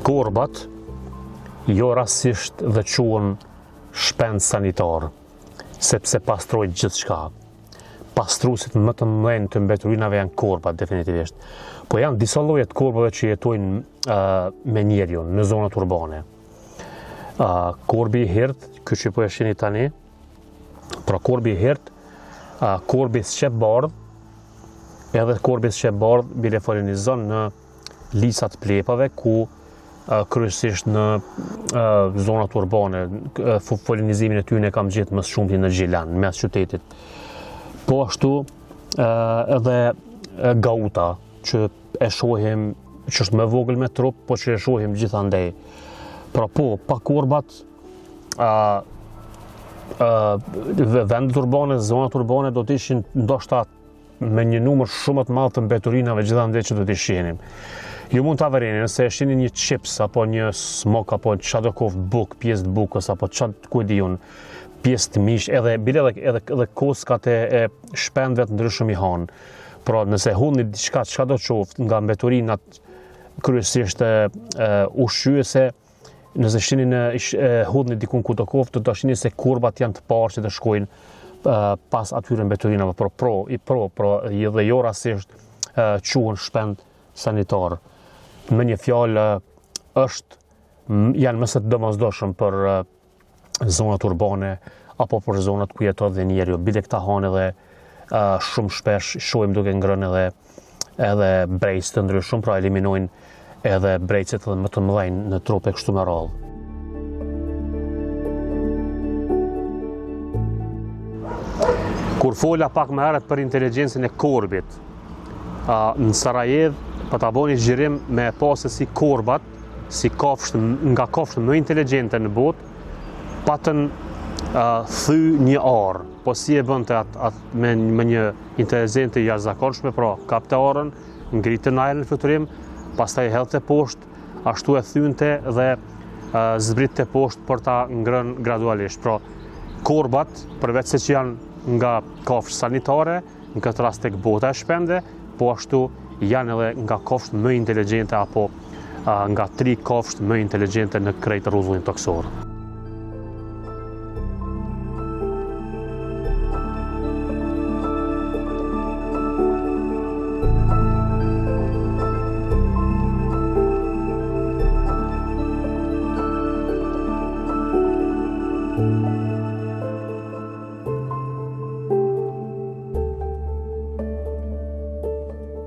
Korbat jo rastësisht dhe quhen shpend sanitar, sepse pastrojnë gjithçka. Pastruesit më të mëdhenj të mbeturinave janë korbat definitivisht. Po janë disa lloje të korbave që jetojnë uh, me njeriun në zonat urbane. Uh, korbi i hirtë, ky që po e shihni tani, pra korbi i hirtë, uh, korbi sqepbardhë, edhe korbi sqepbardhë bile polinizon në lisa të plepave ku kryesisht në zonat urbane, polinizimin e tyne kam gjetë më së shumti në Gjilan, në mes qytetit. Po ashtu edhe gauta që e shohim që është më vogël me trup, po që e shohim gjithandej. Pra po, pa korbat, a, a, vendet urbane, zonat urbane do të ishin ndoshta me një numër shumë më të madh të mbeturinave gjithandej që do t'i shihnim. Ju mund ta vëreni nëse e shihni një chips apo një smok apo çado koftë bukë, pjesë të bukës apo ça ku e di unë, pjesë të mish, edhe bile edhe edhe, edhe koskat e, e shpendëve të ndryshëm i hanë. Pra, nëse hudhni diçka çkado qoftë nga mbeturinat kryesisht e, e, ushqyese, Nëse shini në e, hudhni dikun kudo koftë, do të shihni se korbat janë të parë që të shkojnë pas atyre mbeturinave, pro, pro, i pro, pro, dhe jo rastësisht quhen shpend sanitar. Me një fjalë është janë më se të domosdoshëm për zonat urbane apo për zonat ku jeton dhe njeriu. Bile këta hanë edhe uh, shumë shpesh shohim duke ngrënë edhe edhe brejtës të ndryshëm, pra eliminojnë edhe brejtësit edhe më të mëdhenj në trup e kështu me radhë. Kur fola pak më herët për inteligjencën e korbit, në Sarajevë, po ta bo një xhirim me e pa se si korbat, si kafshë nga kafshët më inteligjente në botë, patën uh, thy një arë, po si e bënte atë at, me, me një inteligjencë të jashtëzakonshme, pra kapte arën, ngrite në ajër në fluturim, pastaj e hedhte poshtë, ashtu e thynte dhe uh, zbritte poshtë për ta ngrënë gradualisht. Pra, korbat, përveç se që janë nga kafshë sanitare, në këtë rast tek bota e shpendëve, po ashtu janë edhe nga kafshët më inteligjente apo nga tri kafshët më inteligjente në krejt rruzullin tokësor.